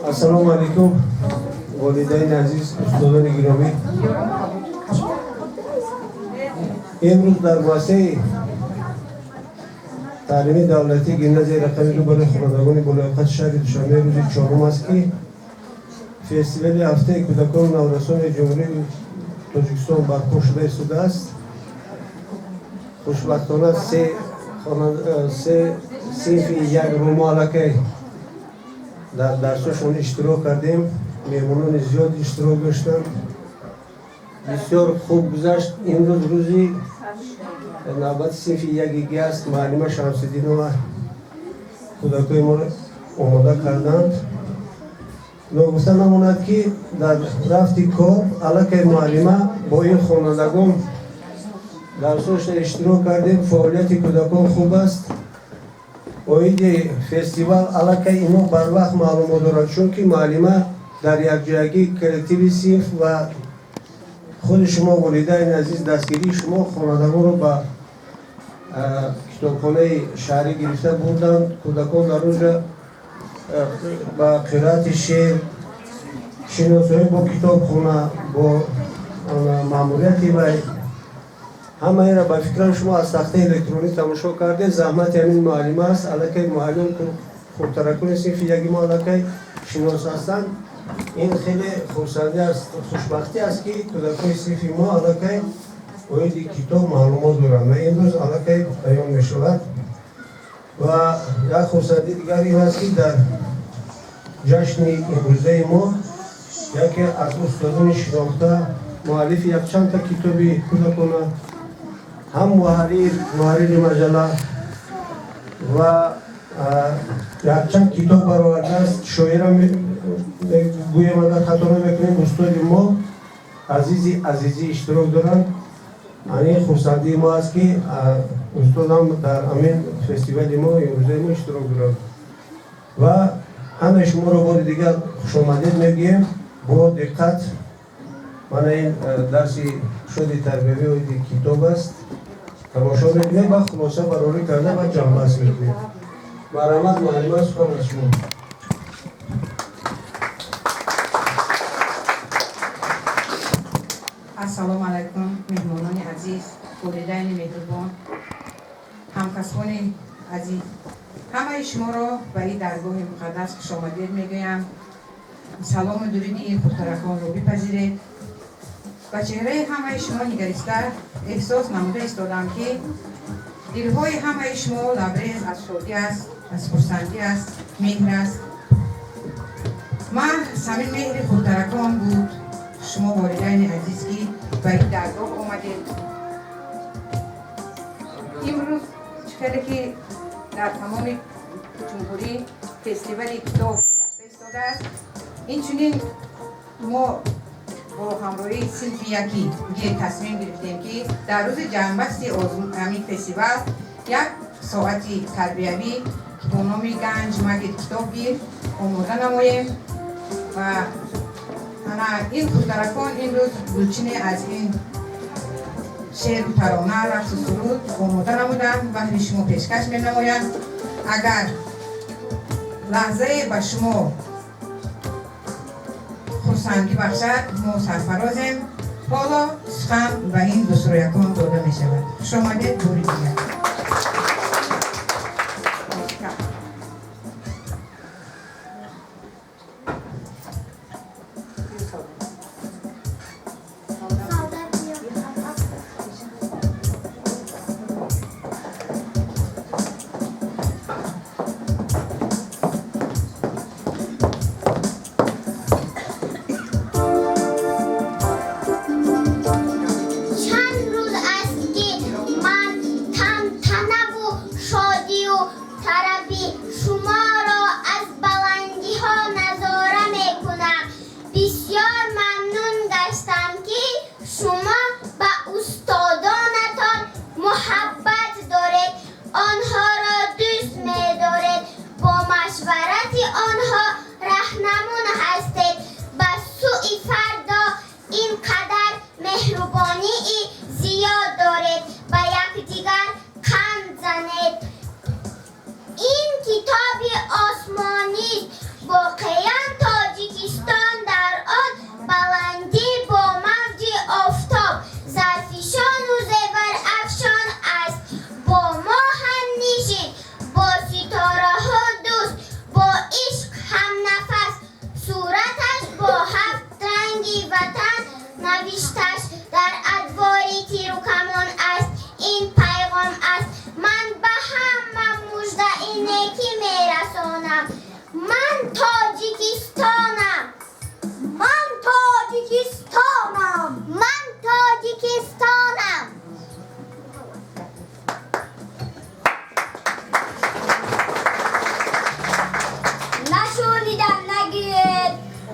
Ассалому алайкум, волидайни азиз, устодони гиромӣ. Имрӯз дар муассисаи таълимии давлатии гимназияи рақами 2 барои хонандагони болаёқати шаҳри Душанбе рӯзи чорум аст, ки фестивали ҳафтаи кӯдакону наврасони Ҷумҳурии Тоҷикистон барпо шуда истодааст. Хушбахтона, се синфи якро мо аллакай дар дарсошон иштирок кардем. Меҳмонони зиёд иштирок доштанд, бисёр хуб гузашт. Имрӯз рӯзи навбати синфи яки г аст. Муаллима Шамсиддинова кӯдакҳои моро омода карданд. Ногуфта намонад, ки дар рафти кор аллакай муаллима бо ин хонандагон дарсошон иштирок кардем. Фаъолияти кӯдакон хуб аст. Оиди фестивал аллакай ино барвақт маълумот доранд, чунки муаллима дар якҷоягӣ коллективи синф ва худи шумо, волидайни азиз, дастгирии шумо хонандагонро ба китобхонаи шаҳрӣ гирифта бурданд. Кӯдакон дар онҷа ба қироати шеър, шиносоӣ бо китобхона, бо маъмурияти вай, ҳамаеро, ба фикрам, шумо аз тахтаи электронӣ тамошо кардед. Заҳмати ҳамин муаллима аст. Аллакай муаллим хурдтаракони синфи яги мо аллакай шинос ҳастанд. Ин хеле хурсандӣ аст, хушбахтӣ аст, ки кӯдакои синфи мо аллакай оиди китоб маълумот доранд ва имрӯз аллакай баён мешавад. Ва як хурсандии дигар ин аст, ки дар ҷашни имрӯзаи мо яке аз устодони шинохта, муаллифи якчандта китоби кӯдакона, ҳам муҳаррири маҷалла ва якчанд китоб баровардааст, шоирам гӯем, агар хато намекунем, устоди мо Азизи Азизӣ иштирок доранд. Ин хурсандии мо аст, ки устодам дар ҳамин фестивали мо, имрӯзаи мо, иштирок доранд. Ва ҳамаи шуморо бори дигар хушомадед мегӯем. Бо диққат мана ин дарси шоди тарбиявӣ оиди китоб аст, тамошо мекунем ва хулоса барорӣ карда ва ҷамъбаст мекунем. Марҳамат, муаллима, сухан аз шумо. Ассалому алайкум, меҳмонони азиз, волидайни меҳрубон, ҳамкасбони азиз. Ҳамаи шуморо ба ин даргоҳи муқаддас хушомадед мегӯям. Салому дуруди хурдтараконро бипазиред. Ба чеҳраи ҳамаи шумо нигариста, эҳсос намуда истодам, ки дилҳои ҳамаи шумо лабрез аз шодӣ аст, аз хурсандӣ аст, меҳр аст. Маҳз ҳамин меҳри хурдтаракон буд, шумо, волидайни азиз, ки ба ин даргоҳ омадед. Имрӯз чӣ хеле ки дар тамоми ҷумҳурӣ фестивали китоб гузашта истодааст, инчунин мо бо ҳамроҳии синфи яки г тасмим гирифтем, ки дар рӯзи ҷамъбасти ҳамин фестивал як соати тарбиявӣ бо номи «Ганҷ магир, китоб гир» омода намоем. Ва ана ин хурдтаракон имрӯз гулчине аз ин шеъру тарона, рақсу суруд омода намуданд, баҳри шумо пешкаш менамоянд. Агар лаҳзае ба шумо хурсандӣ бахшад, мо сарфарозем. Ҳоло сухан ба ин дусуроякон дода мешавад. Хушомадед бори дигар.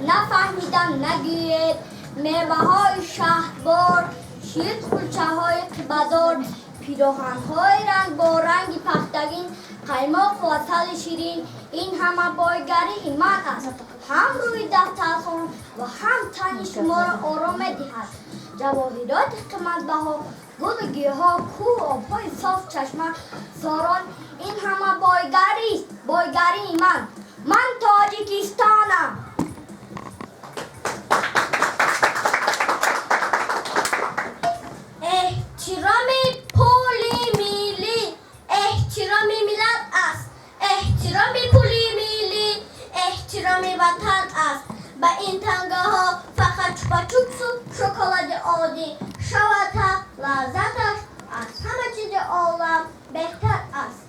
Нафаҳмидам нагӯед. Меваҳои шаҳдбор, шир, кулчаҳои қибадор, пироҳанҳои рангоранги пахтагин, қаймоқу асали ширин, ин ҳама бойгарии ман аст. Ҳам рӯи дафтархон ва ҳам тани шуморо ором медиҳад. Ҷавоҳироти қиматбаҳо, гулу гиёҳҳо, кӯҳу обҳои соф, чашма сорон, ин ҳама бойгарист, бойгарии ман. Ман Тоҷикистонам. Эҳтироми пули миллӣ эҳтироми миллат аст. Эҳтироми пули миллӣ эҳтироми ватан аст. Ба ин тангаҳо фақат чупа-чупсу шоколади оддӣ шавад, лаззаташ аз ҳама чизи олам беҳтар аст.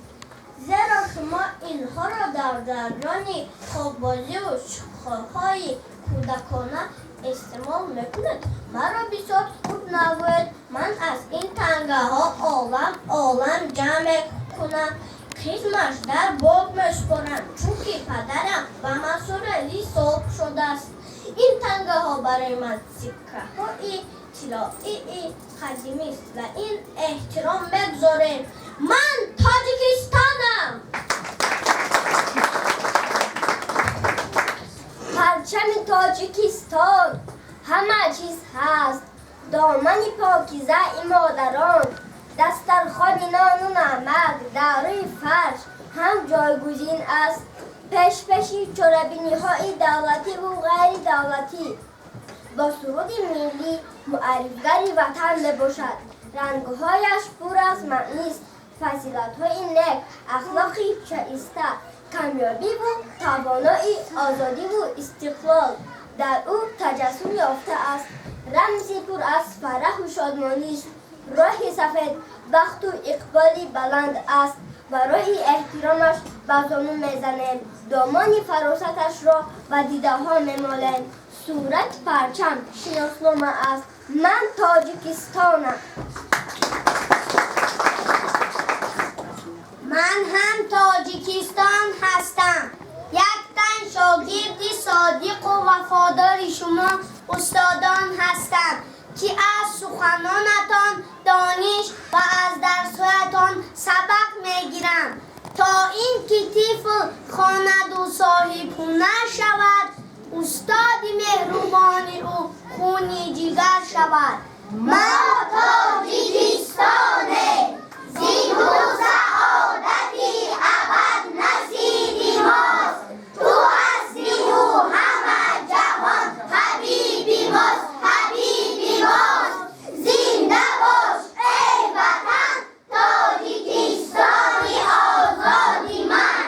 Зеро шумо инҳоро дар ҷараёни хоббозиву шӯхиҳои кӯдакона истеъмол мекунед. Маро бисёр хуб нагӯед. Ман аз ин тангаҳо олам олам ҷамъ мекунам. Қисмаш дар бонк месупорам, чунки падарам ба мансуралӣ соҳиб шудааст. Ин тангаҳо барои ман сиккаҳои тиллоии қадимист ва ин эҳтиром мегузорем. Ман Тоҷикистонам. Парчами Тоҷикистон ҳама чиз ҳаст. Домани покизаи модарон, дастархони нону намак, дарӯи фарш ҳам ҷойгузин аст. Пешпеши чорабиниҳои давлативу ғайридавлатӣ бо суруди миллӣ муаррифгари ватан мебошад. Рангҳояш пур аз маънист: фазилатҳои нек, ахлоқи шоиста, камёбиву тавоноӣ, озодиву истиқлол дар ӯ таҷассум ёфтааст. Рамзи пур аз фараҳу шодмонист. Роҳи сафед бахту иқболи баланд аст. Барои эҳтиромаш ба зону мезанем, домони фаросаташро ба дидаҳо мемолем. Сурати парчам шиноснома аст. Ман Тоҷикистонам. Ман ҳам Тоҷикистон ҳастам. Як тан шогирди содиқу вафодори шумо устодон ҳастам, ки аз суханонатон дониш ва аз дарсҳоятон сабақ мегирам. То ин ки тифл хонаду соҳибҳунар шавад, устоди меҳрубони ӯ хуни ҷигар шавад. Мо Тоҷикистонем, зину саодати абад насиби мост. Ту ҳастиву ҳама ҷаҳон ҳабиби мост, ҳабиби мост. Зинда бош, эй ватан, Тоҷикистони озоди ман.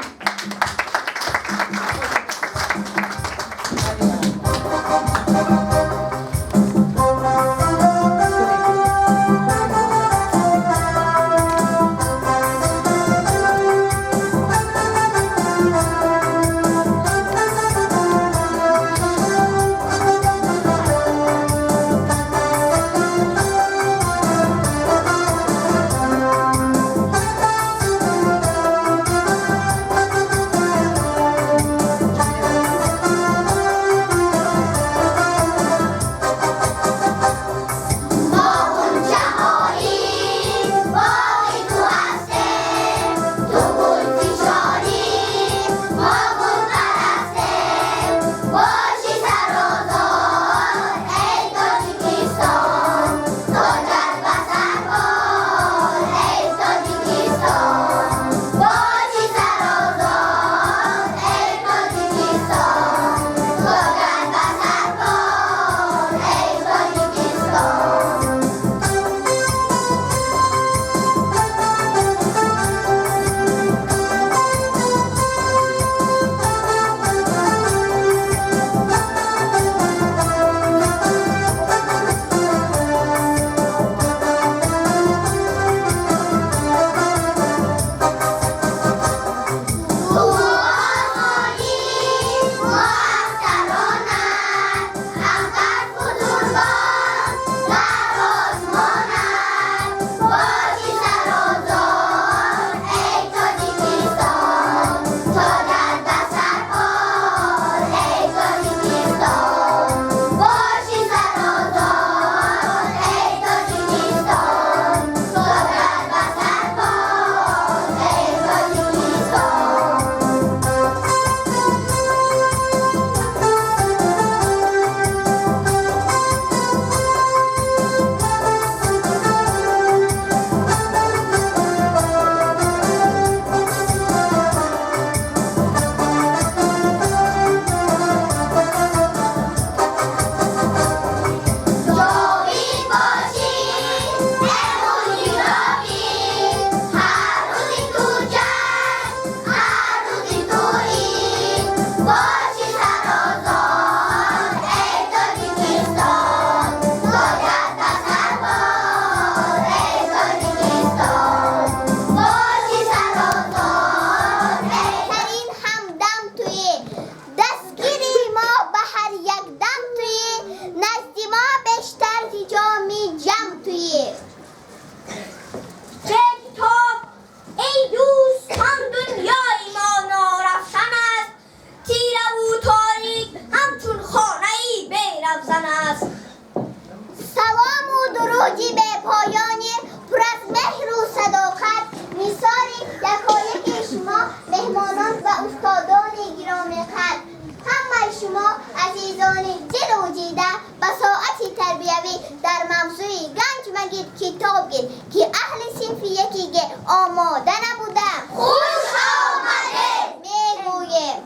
Азизони дилу дида, ба соати тарбиявӣ дар мавзӯи ганҷ магир, китоб гир, ки аҳли синфи якиге омода набудам, хуш омадед мегӯем.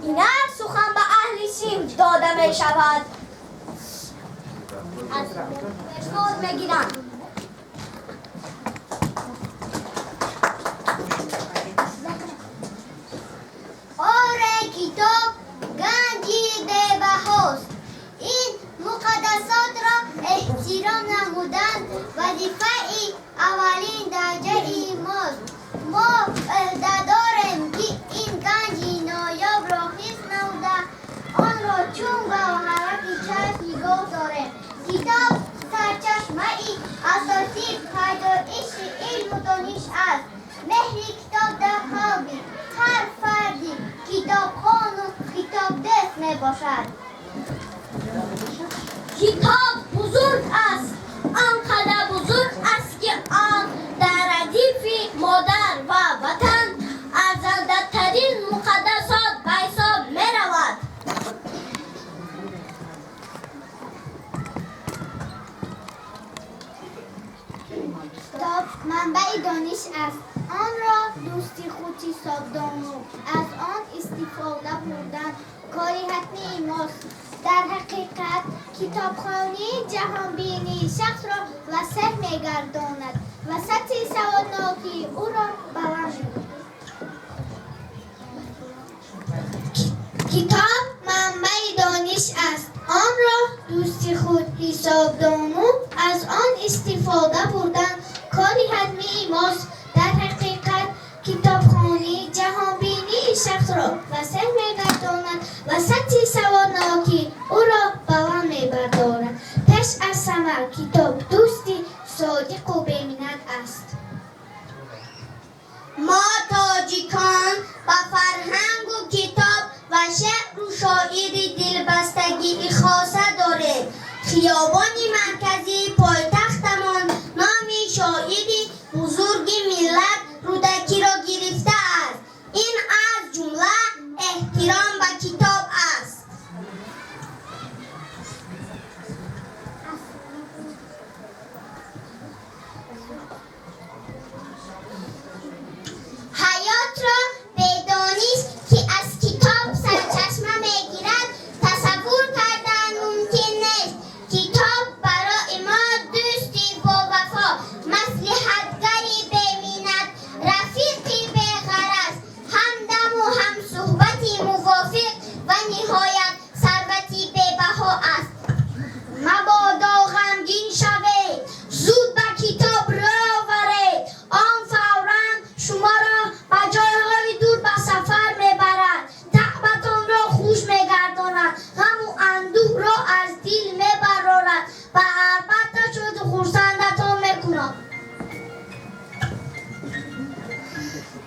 Инак сухан ба аҳли синф дода мешавад. Пешвоз мегиранд. Оре, китоб ганҷи бебаҳост. Ин муқаддасотро эҳтиром намудан вазифаи аввалин дараҷаи мост. Мо ӯҳдадорем, ки ин ганҷи ноёбро ҳифз намуда, онро чун гавҳараки чашм нигоҳ дорем. Китоб сарчашмаи асосии пайдоиши илму дониш аст. Меҳри китоб дар қалби ҳар фарди китобхону китобдӯст мебошад. Китоб бузург аст, он қадар бузург аст, ки он дар радифи модар ва ватан арзандатарин муқаддасот ба ҳисоб меравад. Китоб манбаи дониш аст. Онро дӯсти худ ҳисоб дону аз он истифода бурдан кори ҳатмии мост. Дар ҳақиқат, китобхонӣ ҷаҳонбинии шахсро васеъ мегардонад ва сатҳи саводнокии ӯро баланд мекунад. Китоб манбаи дониш аст. Онро дӯсти худ ҳисоб дону аз он истифода бурдан кори ҳатмии мост. Дар ҳақиқат, китобхонӣ ҷаҳонбинии шахсро васеъ мегардонад ва сатҳи саводнокии ӯро баланд мебардорад. Пеш аз ҳама, китоб дӯсти содиқу беминнат аст. Мо тоҷикон ба фарҳангу китоб ва шеъру шоири дилбастагии хоса дорем. Хиёбони марказии пойтахтамон номи шоири бузурги миллат Рӯдакиро гирифтааст. Ин аз ҷумла эҳтиром ба китоб аст. Ҳаётро бедониш, ки аз китоб сарчашма мегирад, тасаввур кардан мумкин нест. Китоб барои мо дӯсти бовафо, маслиҳатгари беминнат, рафиқи беғараз, ҳамдаму ҳамсуҳбати мувофиқ ва ниҳоят сарвати бебаҳо аст. Мабодо ғамгин шавед, зуд ба китоб рӯ оваред. Он фавран шуморо ба ҷойҳои дур ба сафар мебарад, таъбатонро хуш мегардонад, ғаму андӯҳро аз дил мебарорад ва албатта шоду хурсандатон мекунад.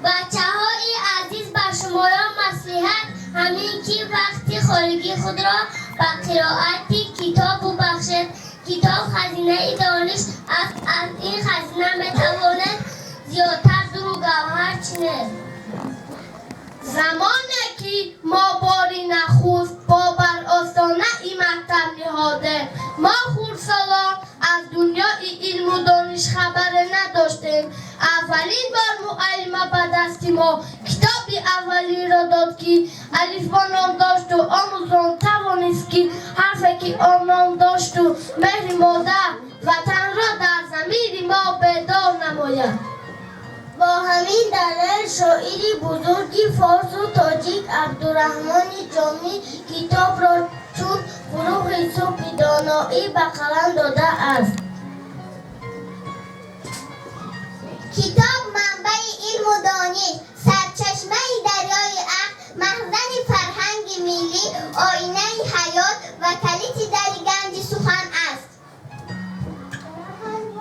Бачаҳои азиз, ба шуморо маслиҳат ҳамин ки вақти холигии худро ба қироати китоб бубахшед. Китоб хазинаи дониш аст. Аз ин хазина метавонед зиёдтар дуру гавҳар чинед. Замоне ки мо бори нахуст бо бар остонаи мактаб ниҳодем, мо хурдсолон аз дунёи илму дониш хабаре надоштем. Аввалин бор муаллима ба дасти мо китоби аввалинро дод, ки алифбо ном дошту омӯзон тавонист, ки ҳарфе ки он ном дошту меҳри модар ватанро дар замири мо бедор намояд. Бо ҳамин далел шоири бузурги форсу тоҷик Абдураҳмони Ҷомӣ китобро чун фурӯғи субҳи доноӣ ба қалам додааст. Китоб манбаи илму дониш, сарчашмаи дарёи ақл, маҳзани фарҳанги миллӣ, оинаи ҳаёт ва калиди дари ганҷи сухан аст.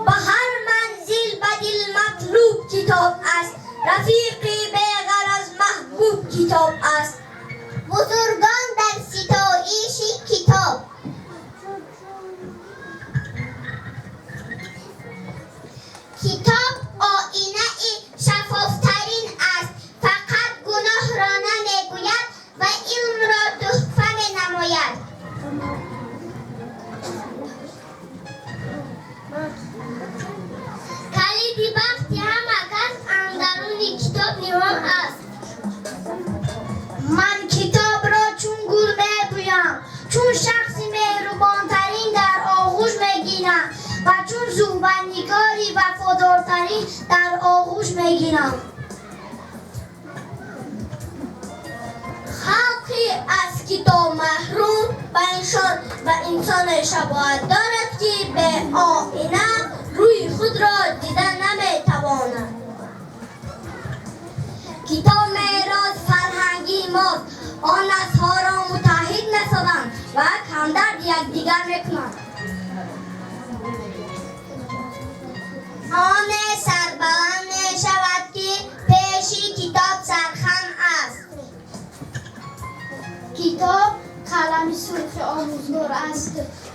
Ба ҳар манзил ба дил матлуб китоб аст, рафиқи беғараз маҳбуб китоб аст. Бузургон дар ситоиши китоб. Китоб оинаи шаффофтарин аст, фақат гуноҳро намегӯяд ва илмро туҳфа менамояд. Калиди бахти ҳама кас андаруни китоб ниҳон аст. Ман китобро чун гул мебӯям, чун шахси меҳрубонтарин дар оғӯш мегирам ва чун суҳбатнигори вафодортарин дар оғӯш мегирам. Халқи аз китоб маҳрум ба инсоне шабоҳат дорад, ки бе оина рӯи худро дида наметавонад. Китоб мероси фарҳангии мост. Он наслҳоро муттаҳид месозанд ва ҳамдарди якдигар мекунанд. Он сарбаланд мешавад, ки пеши китоб сархам аст. Китоб қалами сурхи омӯзгор аст,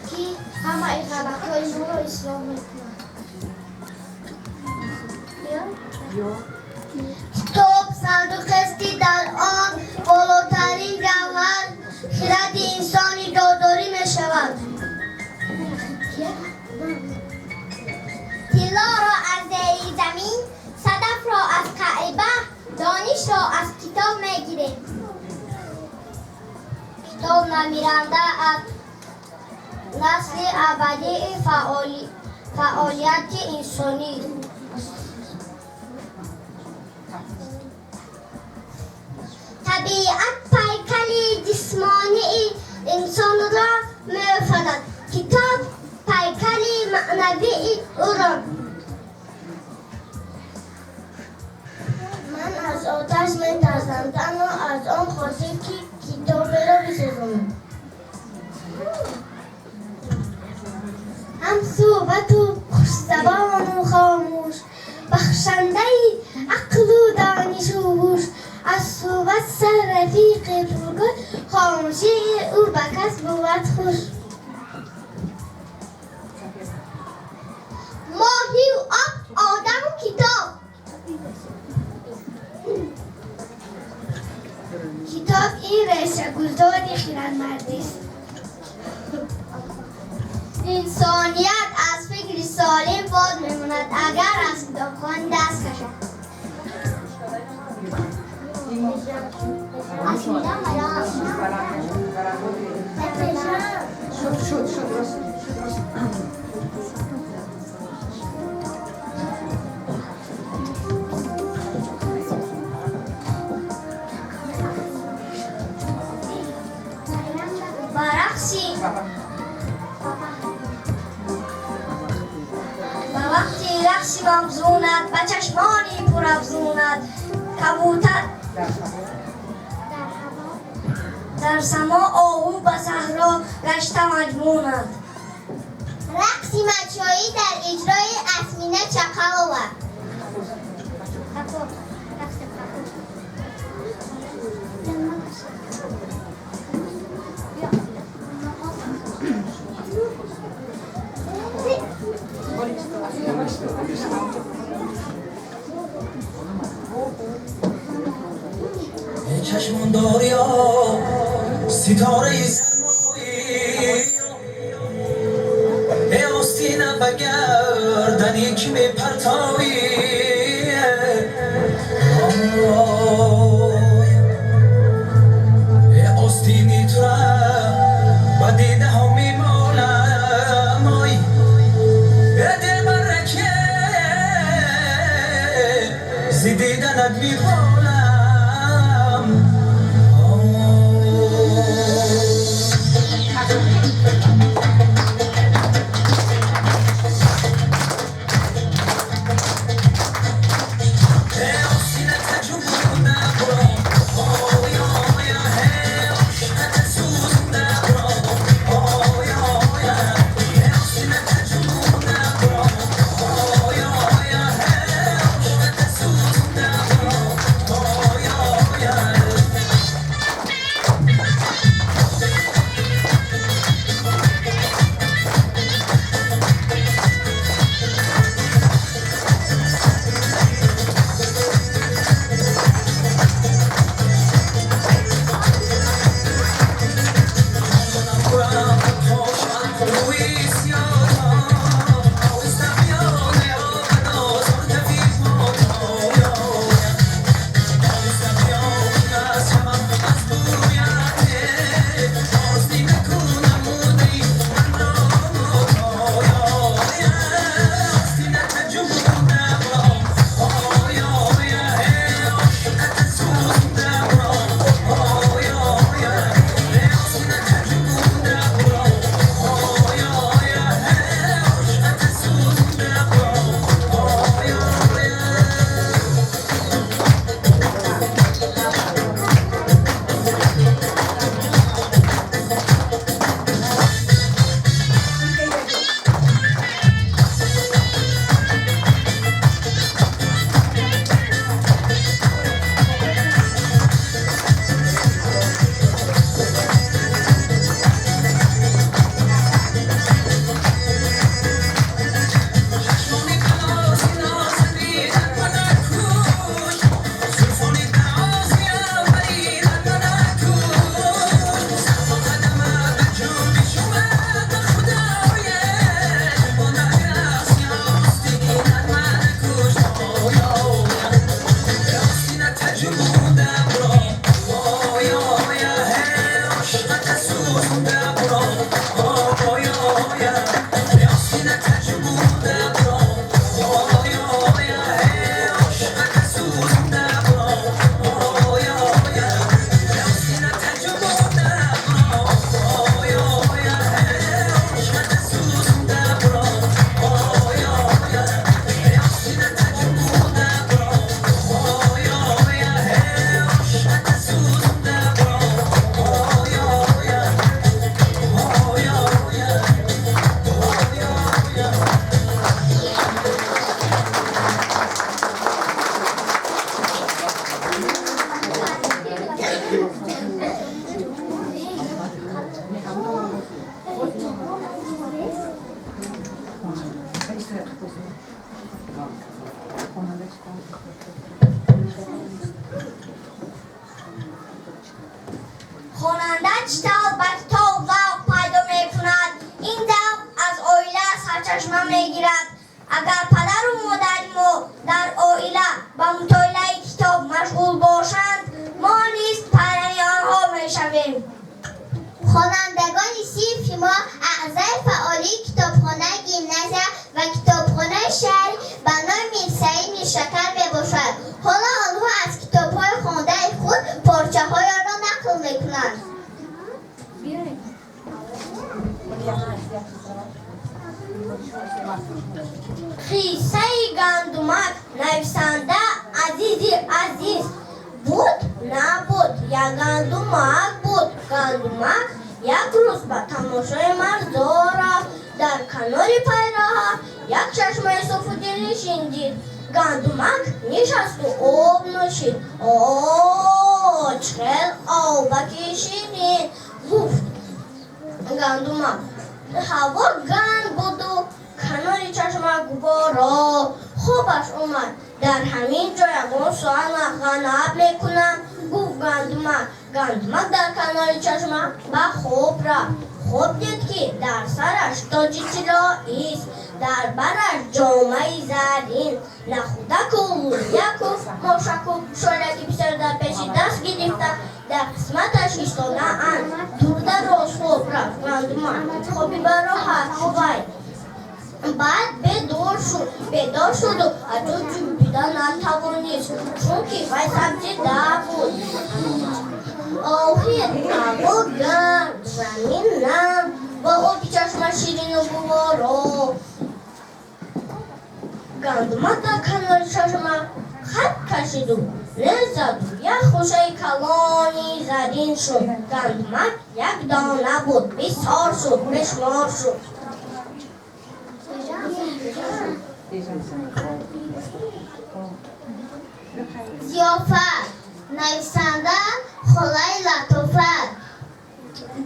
ки ҳамаи ғалатҳои моро ислоҳ мекунад. Китоб сандуқест, ки дар он болотарин гавҳар хиради инсон нигоҳдорӣ мешавад. Тиллоро аз зери замин, садафро аз қаъри баҳр, донишро аз китоб мегирем. Китоб намиранда аз насли абадии фаъолияти инсонӣ. Табиат пайкали ҷисмонии инсонро меофарад, китоб пайкали маънавии ӯро. Ман аз оташ метарсам танҳо аз он хотир, ки китоберо бисӯзонам. Ҳамсуҳбату хушзабону хомӯш, бахшандаи ақлу донишу ҳуш, аз суҳбат сар рафиқи пургул, хомӯшии ӯ ба кас бувад хуш. Моҳию об, одаму китоб. Китоб ин решагузори хирадмардист. Инсоният аз фикри солим боз мемонад, агар аз китобхонӣ даст кашад. Ба рақси ба вақти рақси мавзунат, ба чашмони пурафзунат, кабутар дар само, оҳу ба саҳро гашта маҷмунат. Рақси мачоӣ дар иҷрои Асмина Чақалова. Чашмон дарё, ситораи сармоӣ, э остина ба гардани ки мепартоӣ, э остини тура ба дидаҳо мемолам, ой, э дилбараке зи диданат меболам. Қиссаи гандумак, нависанда Азизи Азиз. Буд набуд, як гандумак буд. Гандумак як рӯз ба тамошои марғзор рафт. Дар канори пайраҳа як чашмаи софу дилнишин дид. Гандумак нишасту об нӯшид. О, чӣ хел обаки ширин, гуфт гандумак. Ҳаво гарм буду канори чашма гуворо. Хобаш омад. Дар ҳамин ҷо ягон соат ғанаб мекунам, гуфт гандумак. Гандумак дар канори чашма ба хоб рафт. Хоб дид, ки дар сараш тоҷи тиллоист, дар бараш ҷомаи зарин. Нахӯдаку лӯбияку мошаку шоляки писар дар пеши даст гирифта дар қисматаш истодаанд. Дурдароз хоб рафт гандумак, хоби бароҳат вай. Баъд бедор шуд. Бедор шуду аз ҷо ҷунбида натавонист, чунки вай сабзида буд. Охир ҳаво гарм, замин нам ва оби чашма ширину гуворо. Гандумак дар канори чашма хат кашиду незаду як хӯшаи калони зарин шуд. Гандумак як дона буд, бисёр шуд, бешумор шуд. Зиёфат, нависанда Холаи Латофат.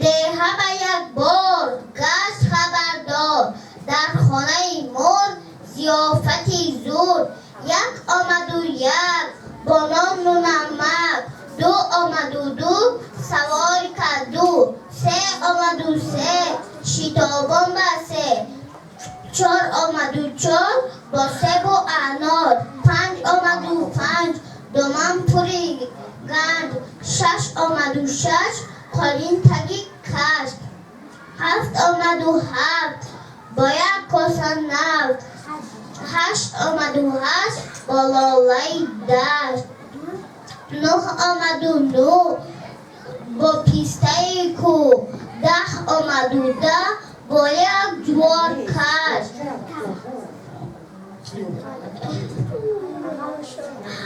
Деҳа ба як бор гашт хабардор, дар хонаи мор зиёфати зур. Як омаду як бо нону намак, ду омаду ду савори каду, се омаду се шитобон ба се, чор омаду чор бо себу анор, панҷ омаду панҷ доман пури ганҷ, шаш омаду шаш қолин таги каш, ҳафт омаду ҳафт бо як коса нафт, ҳашт омаду ҳашт бо лолаи дашт, нӯҳ омаду нӯҳ бо пистаи кӯҳ, 10 омаду 10 бо як ҷувор каш.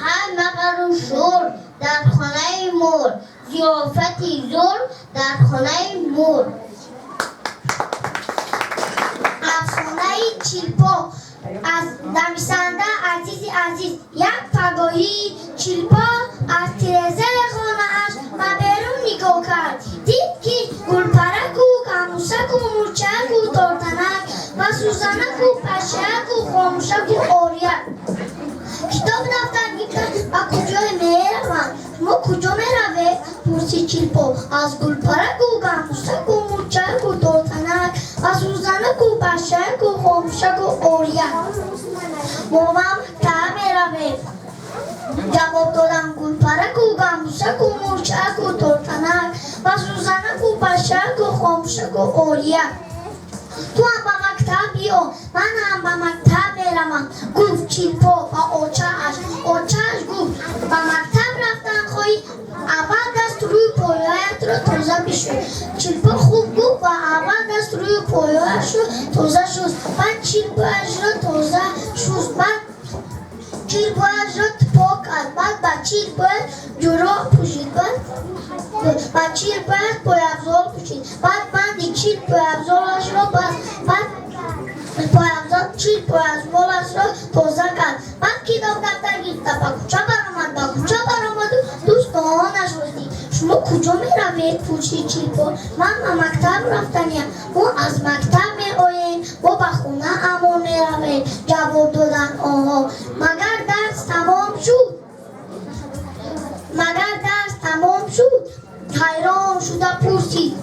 Ҳар мағару шӯр дар хонаи мур, зиёфати зур дар хонаи мур. Афсонаи Чилпо, аз нависанда Азизи Азиз. Як пагоҳии Чилпо аз тирезаи хонааш ба берун нигоҳ кард. Дид, ки Гулпараку Гамусаку Мурчаку Тортанак ва Сӯзанаку Пашаяку Хомӯшаку Орияк китоб дафтар гирифта ба куҷое мераванд. Шумо куҷо меравед? Пурсид Чилпо. Аз Гулпараку Гамусаку Мурчаку Тортанак ва Сӯзанаку Пашаяку Хомӯшаку Орияк мо ба мактаб меравем, ҷавоб доданд Гулпараку Гамусаку Мурчаку Тортанак ва Сӯзанаку Пашаяку Хомӯшаку Орияк. Ту ҳам ба мактаб биё, ман ҳам ба мактаб меравам, гуфт Чилпо ба очааш. Очааш гуфт: ба мактаб рафтан хоҳӣ, аввал даст рӯю пойҳоятро тоза бишӯй. Чилпо хуб гуфт ва аввал даст рӯю пойҳояшро тоза шуст, баъд чилпояшро тоза шуст, баъд чилпояшро пок кард, баъд ба чилпояш ҷуроб пӯшид, баъд ба чилпояш пойафзол пӯшид, баъд банди чил пойафзолашро баст, баъд пойафзол чил пойафзолашро тоза кард, баъд китоб дафтар гирифта ба кӯча баромад. Ба кӯча баромаду дӯстонашро дид. Шумо куҷо меравед? Пурсид Чилпо. Ман ба мактаб рафтаниям. Мо аз мактаб меоем, мо ба хонаамон меравем, ҷавоб доданд онҳо. Магар дарс тамом шуд? Магар дарс тамом шуд? Ҳайрон шуда пурсид.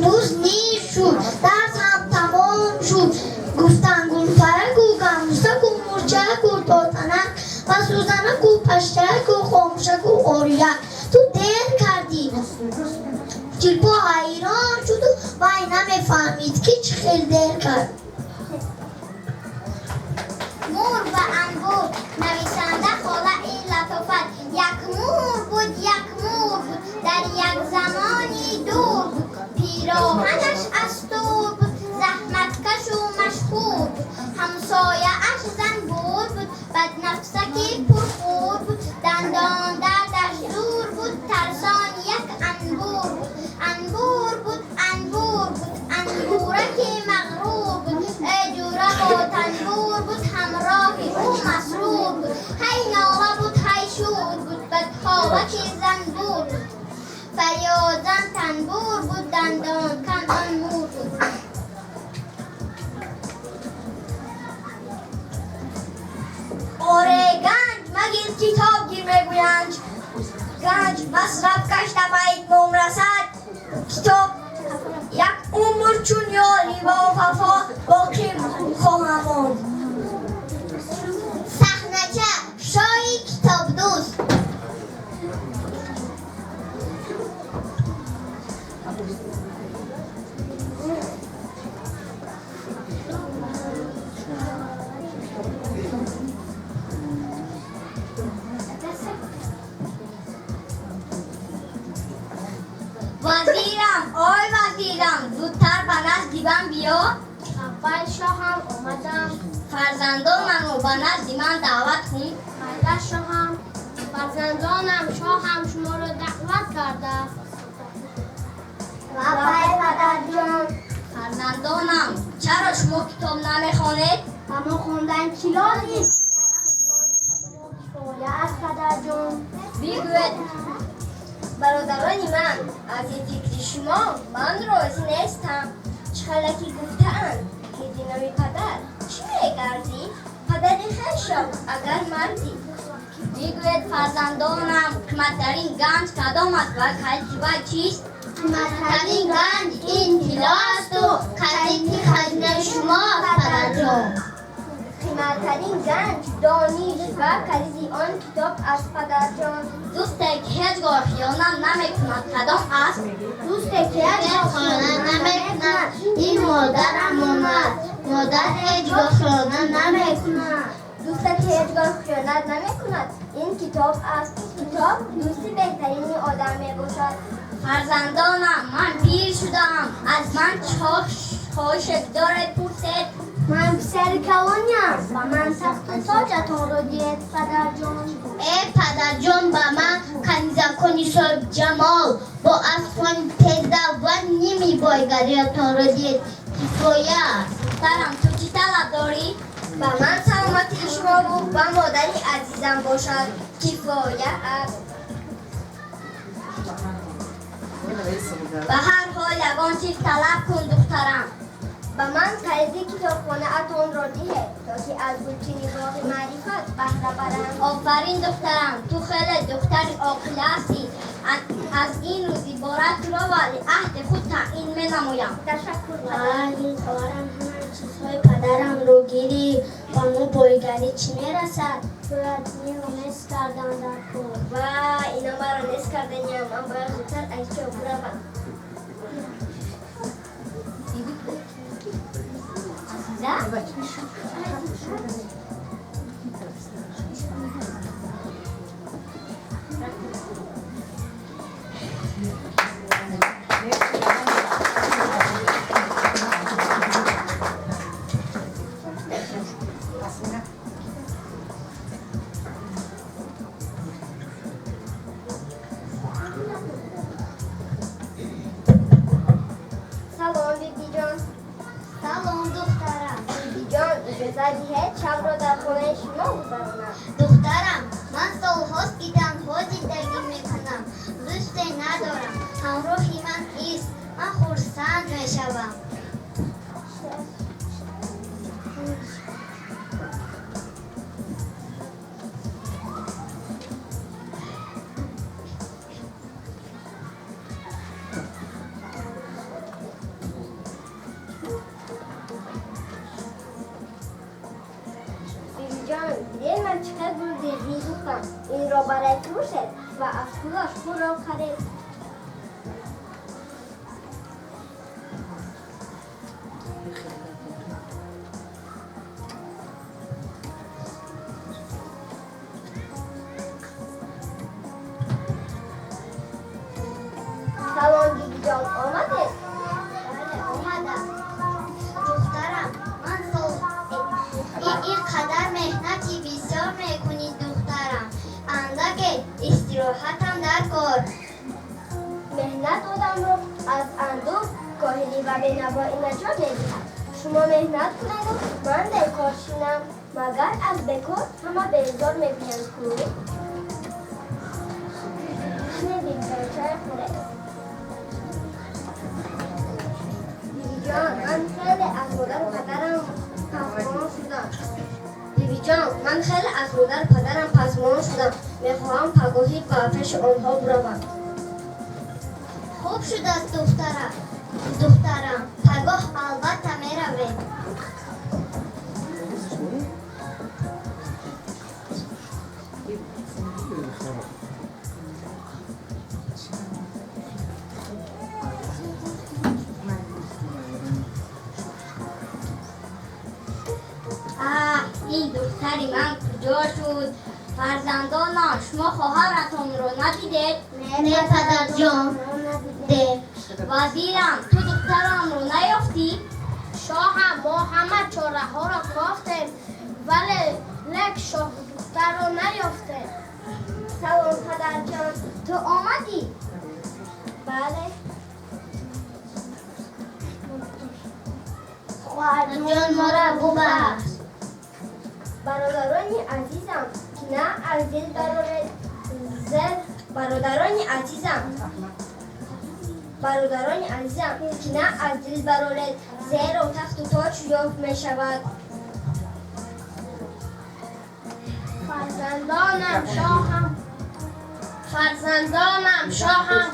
Рӯз ним шуд, дарс ҳам тамом шуд, гуфтанд Гулпараку Гамусаку Мурчаку Тортанак ва Сӯзанаку Пашаяку Хомӯшаку Орияк. Ту дер кардӣ. Чилпо ҳайрон шуду вай намефаҳмид, ки чӣ хел дер кард. Мур ва анбур, нависанда Холаи Латофат. Як мур буд, як мур буд, дар як замони дур буд. Пироҳанаш аз тур буд, заҳматкашу машҳур буд. Масраф гашта ба итмом расад, китоб як умр чун ёри бовафо боқӣ хоҳад монд. Саҳнача шоҳи китобдӯст. Вазирам, ой вазирам, зудтар ба назди ман биё. Аввал шоҳам омадам. Фарзандонамро ба назди ман даъват кун. Майда шоҳам, фарзандонам шоҳам шуморо даъват кардааст. Лаббай падарҷон. Фарзандонам, чаро шумо китоб намехонед? Ба мо хондан чӣ лозим? Кифоя аст падарҷон. Бигӯед, бародарони ман, аз ин фикри шумо ман розӣ нестам. Чӣ халаки гуфтаанд, ки диноми падар чӣ мегардӣ? Падари хешам агар мардӣ. Бигӯед фарзандонам, қиматтарин ганҷ кадом аст ва калиди вай чист? Қиматтарин ганҷ ин тилло асту калиди хазинаи шумо падарҷон. Қиматтарин ганҷ дониш ва калиди он китоб аст падарҷон. Дӯсте ки ҳеҷ гоҳ хиёнат намекунад кадом аст? Дӯсте ки ҳеҷ гоҳ хиёнат намекунад ин модарамон аст. Модар ҳеҷ гоҳ хиёнат намекунад. Дӯсте ки ҳеҷ гоҳ хиёнат намекунад ин китоб аст. Китоб дӯсти беҳтарини одам мебошад. Фарзандонам, ман пир шудаам. Аз ман чӣ хоҳише доред пурсед? Ман писари калоням, ба ман тахту тоҷатонро диҳед падарҷон. Э падарҷон, ба ман канизакони соҳибҷамол бо аспони тездав ва ними бойгариятонро диҳед кифоя аст. Духтарам, ту чӣ талаб дорӣ? Ба ман саломатии шумову ва модари азизам бошад кифоя аст. Ба ҳар ҳол ягон чиз талаб кун духтарам. Ба ман калиди китобхонаатонро диҳед, то ки аз гулчини боғи маърифат баҳра барам. Офарин духтарам, ту хеле духтари оқил ҳастӣ. Аз ин рӯз иборат туро валиаҳди худ таъин менамоям. Ташаккур. Ин хоҳарам ҳамаи чизҳои падарамро гирифт. Ба мо бойгарӣ чӣ мерасад? Бояд инро нес кардан дар кор. Ва ино маро нес карданиям. Ман бояд зудтар аз ҷо биравам. Салом, бибиҷон. Салом, духтарам. Бибиҷон, иҷоза диҳед шабро дар хонаи шумо гузаронам. Духтарам, ман солҳост ки танҳо зиндагӣ мекунам. Дӯсте надорам. Ҳамроҳи ман ист. Ман хурсанд мешавам. Бибиҷон, дидед ман чӣ қадр гулдирӣ духтам. Инро барои фурӯшед ва аз пулаш хӯрок харед. Салом, бибиҷон, омадед? Бале, омадам. Духтарам, ман сол ин қадар меҳнати бисёр мекунӣ, духтарам. Андаке истироҳатам дар кор. Меҳнат одамро аз андӯҳ, коҳилӣ ва бенавоӣ наҷот медиҳад. Шумо меҳнат кунеду ман бекор шинам. Магар аз бекор ҳама безор мегӯянд ку? Шинед, бибиҷон, чай хӯред. Бибиҷон, ман хеле аз модару падарам хафгон шудам. Вазирҷон, ман хеле аз модару падарам пасмон шудам. Мехоҳам пагоҳӣ ба пеши онҳо биравам. Хуб шудааст, духтарам. Пагоҳ албатта меравем. Ин духтари ман куҷо шуд? Фарзандонам, шумо хоҳаратонро надидед? Не, падарҷон, надидем. Вазирам, ту духтарамро наёфтӣ? Шоҳам, мо ҳама чораҳоро кофтем, вале лек шоҳдухтарро наёфтем. Салом, падарҷон, ту омадӣ? Бале. Хоҳарҷон, моро бубахш. Бародарони азизам, кина аз дил бароред. Бародарони азизам, бародарони азизам, кина аз дил бароред, зеро тахту тоҷ ёфт мешавад. Фарзандонам, шоҳам, фарзандонам, шоҳам,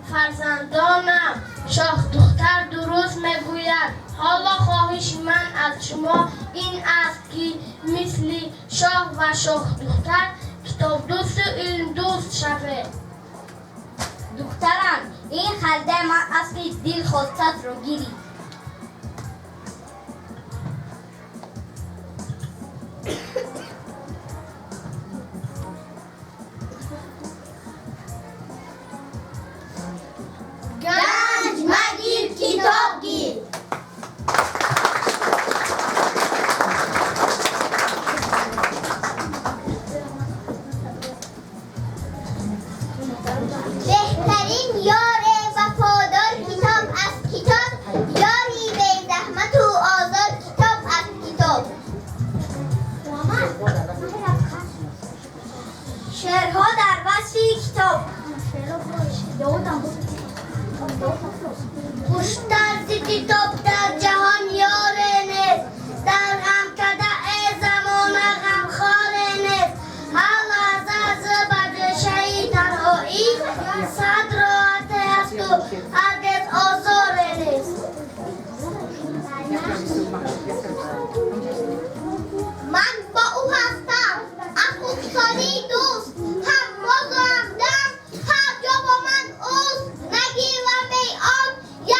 фарзандонам, шоҳдухтар дуруст мегӯяд. Ҳоло хоҳиши ман аз шумо ин аст, ки мисли шоҳ ва шоҳдухтар китобдӯсту илмдӯст шавед. Духтарам, ин халдаи ман асли дил хостатро гирӣ. Ганҷ магир, китоб гир. Беҳтарин ёри вафодор китоб аст китоб, ёри безаҳмату озор китоб аст китоб. Шеърҳо дар васфи китоб. Хуштар зи китоб дар ҷаҳон ёре нест, дар ғамкадаи замона ғамхоре нест. Ҳар лаҳза зи ба гӯшаи танҳоӣ сад роҳате ҳасту ҳаргиз озоре нест. Ман бо ӯ ҳастам, аз хушсолии дӯст, ҳам розу ҳамдам, ҳар ҷо бо ман ӯст. Нагирам бе он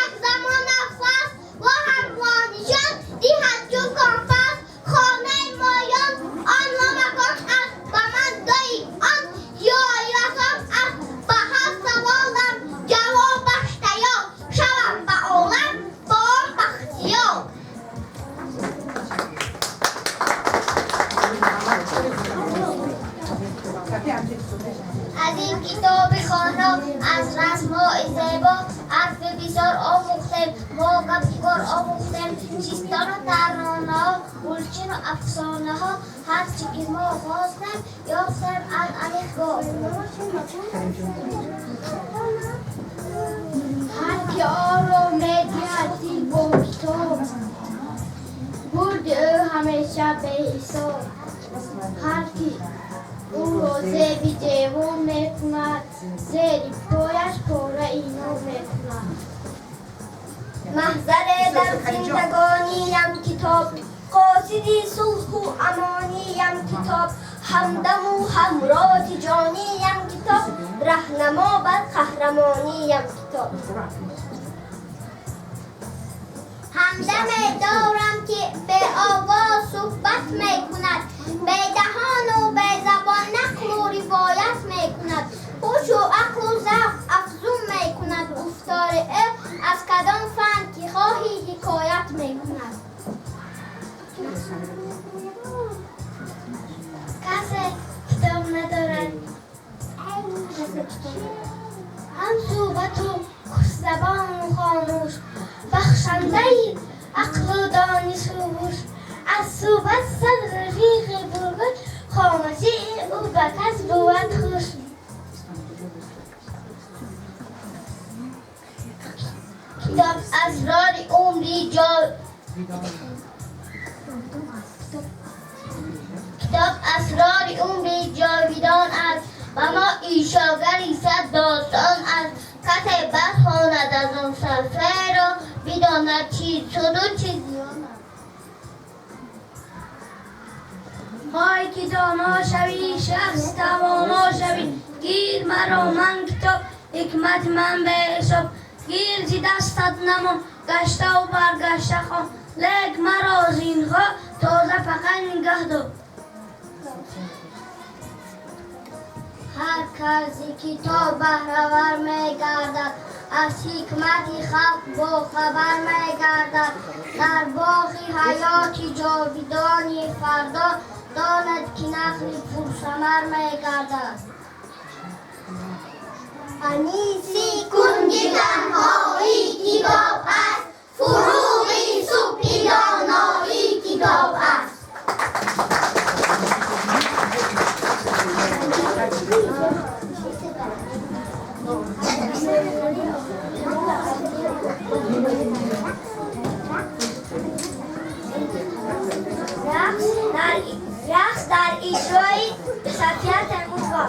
як замон нафас, ва ҳам роҳнишон диҳад чун компас. Хонаи моён он ломакон аст, ба ман доим он ёрирасон аст. Ба ҳар саволам ҷавобаш тайёр, шавам ба олам бо он бахтиёр. Аз ин китоби хоно, аз расмҳои зебо, ҳарфи бисёр омӯхтем, мо гапи кор омӯхтем. Чистону таронаҳо, гулчину афсонаҳо, ҳар чӣ ки мо хостем, ёфтем аз алифбо. Ҳар ки оро медиҳад дил бо китоб, бурди ӯ ҳамеша беҳисоб. Ҳар ки ӯро зеби ҷевон мекунад, зери пояш пораи нон мекунад. Маҳзаре дар зиндагониям китоб, қосиди сулҳу амониям китоб, ҳамдаму ҳамрози ҷониям китоб, раҳнамо бар қаҳрамониям китоб. Ҳамдаме дорам, ки беовоз суҳбат мекунад, бедаҳону безабон нақлу ривоят мекунад, ҳушу ақлу завқ афзун мекунад, гуфтори ӯ аз кадом фан ки хоҳӣ ҳикоят мекунад. Касе китоб надорад, ҳам суҳбату хушзабону хомӯш, бахшандаи ақлу донишу ҳуш. Аз суҳбат сад рафиқи бургӯш, хомӯшии ӯ ба кас бувад хуш. Китоб асрори умри ҷо Китоб асрори умри ҷовидон аст, ба мо ишогари сад достон аст. Касе бархонад аз он саферо, бидонад чи суду чи зиён аст. Хоҳӣ ки доно шавӣ, шахс тавоно шавӣ, гир маро ман китоб, ҳикмати ман беҳисоб. Гир зи дастат намон, гаштаву баргашта хон, лек маро зинҳо тоза фақат нигаҳ дор. Ҳар кас зи китоб баҳравар мегардад, аз ҳикмати халқ бохабар мегардад. Дар боғи ҳаёти ҷовидони фардо донад ки нахли пурсамар мегардад. Аниси кунҷи танҳоӣ китоб аст, фуруғи субҳи доноӣ китоб аст. Рақс дар иҷрои Сафия Темурова.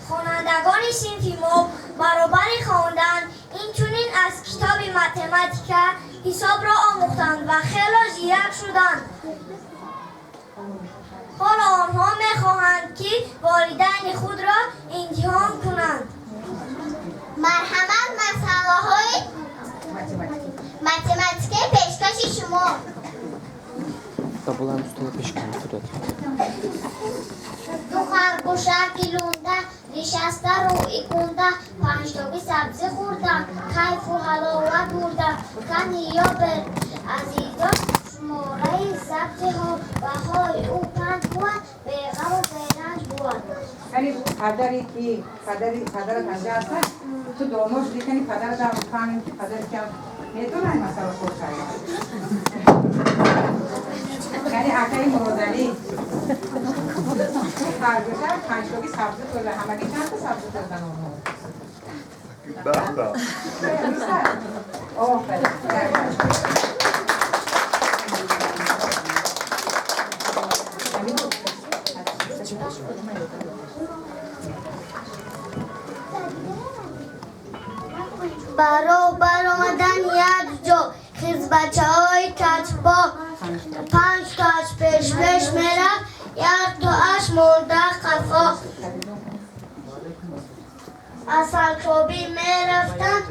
Хонандагони синфи мо баробари хондан инчунин аз китоби математика ҳисобро омӯхтанд ва хело зирак шуданд. Ҳоло онҳо мехоҳанд, ки волидайни худро имтиҳон кунанд. Марҳамат, масъалаҳои математикаи пешкаши шумо. Ду харгӯшаки лунда нишаста рӯи кунда, панҷтоби сабзӣ хӯрданд, кайфу ҳаловат бурданд. Кани ёбер азизон шумораи сабзиҳо баҳои ӯ панҷ бувад, беғаму беранҷ бувад. Яъне падаре ки падарат анҷа ҳастанд, ту доно шудӣ, кани падарат ҳам фаҳмем ки падари кам медонад масъала кор карда. Яъне акаи Муродалӣ харгӯша панҷтоги сабзӣ хӯрда, ҳамагӣ чанд та сабзӣ хӯрдан онҳо? 10 та. Офарин. Баробар омадан як ҷо хизбачаҳои качпо, панҷ тоаш пешпеш мерафт, як тоаш монда қафо. Асалкобӣ мерафтанд,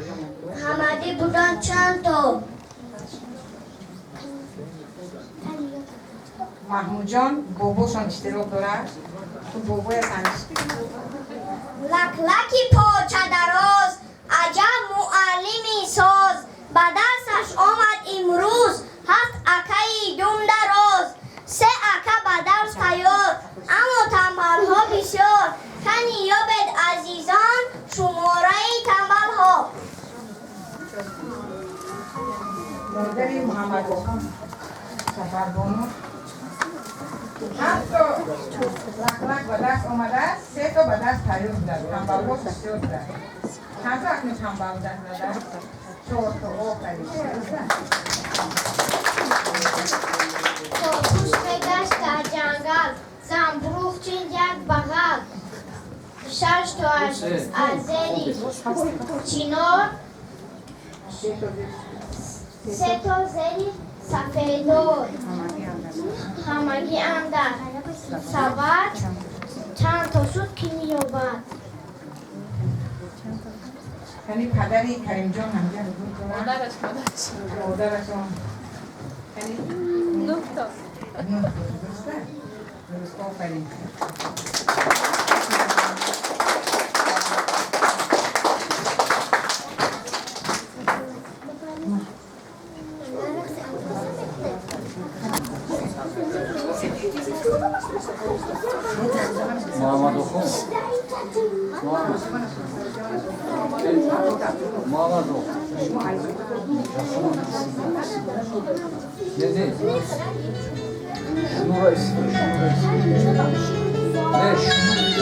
ҳамагӣ буданд чанд то. Маҳмудҷон бобошон иштирок дорад. Ту бобоя санҷ. Лаклаки почадароз, аҷаб муаллими соз, ба дарсаш омад имрӯз ҳафт акаи думдароз. Се ака ба дарс тайёр, аммо тамбалҳо бисёр. Кани ёбед, азизон, шумораи тамбалҳо. Модари Муҳаммадохон Сафарбону ҳафто лаклак ба даст омадааст, сето ба даст тайёр будааст. Тамбалҳо бисёр будааст. Чанд акну тамбал будааст ба даст? Чорто. Офарин. Хорпӯш мегашт дар ҷангал, замбуруғ чин як бағал. Шаш тоаш аз зери чинор, сето зери сафедор. Ҳамагӣ андар сабад чанд то шуд, ки меёбад? Кани падари Каримҷон ҳамҷа ҳузур дорад? Модараш, модараш. Модарашон. Кани? Нӯҳ то. Нӯҳ то, дуруст аст? Дуруст, офарин. Муҳаммадохон, Муҳаммадох, не, не, шунура истифода, шунура, не, шунура. Thank you.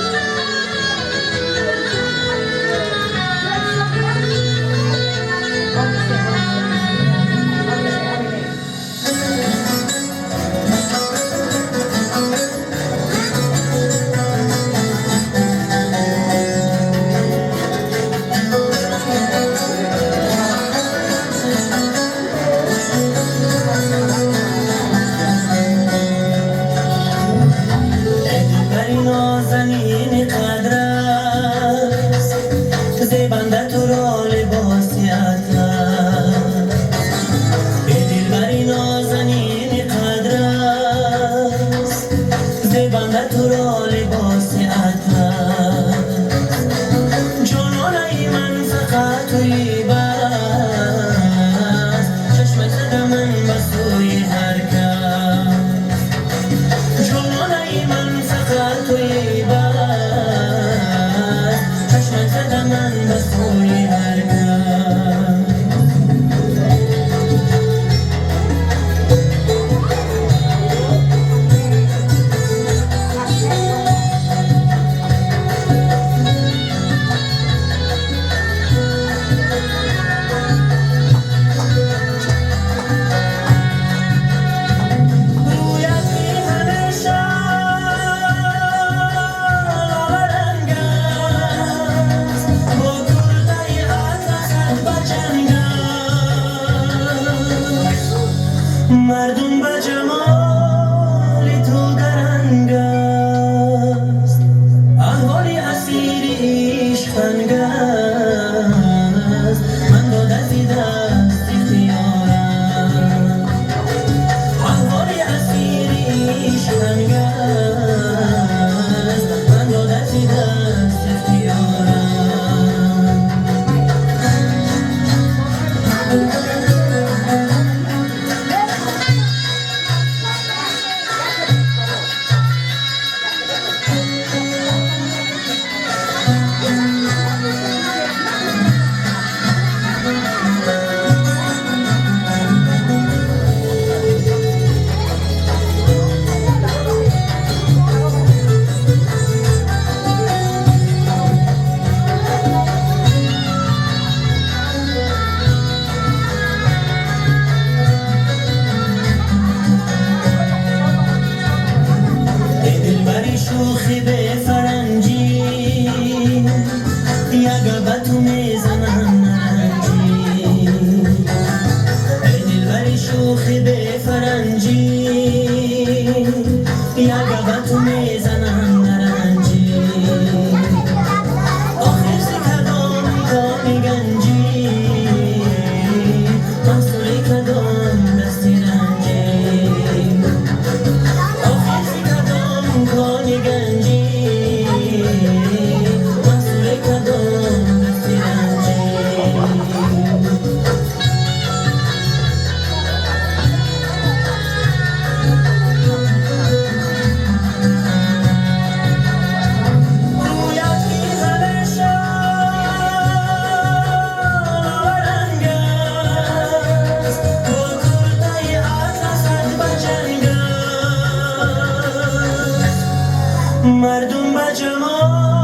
Мардум ба ҷамол.